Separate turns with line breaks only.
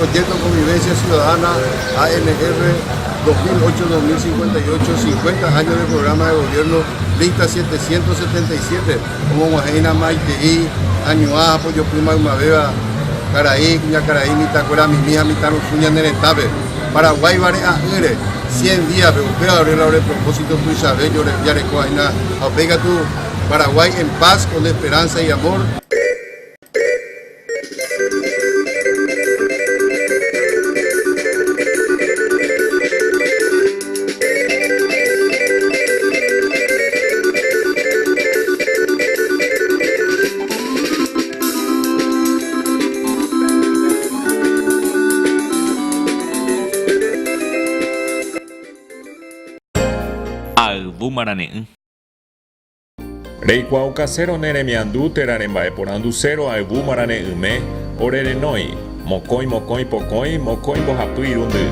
Proyecto Convivencia Ciudadana ANR 2008-2058, 50 años de programa de gobierno, lista 777, omog̃uahẽina maitei, añuã ha pojopy maymavéva karai, kuñakarai, mitãkuéra mimi ha mitãrusu ñane retãpe, Paraguái vare'a'ỹre, 100 días-pe, upéva ore la ore propósito tuichave jarekóva hína ha upéi katu Paraguay en paz, con esperanza y amor.
Ayvu marane'ỹ.
Reikuaaukasérõ ne remiandu térã remba'eporandusérõ ayvu marane'ỹme, ore renói, mokõi mokõi pokõi mokõi mbohapy irundy.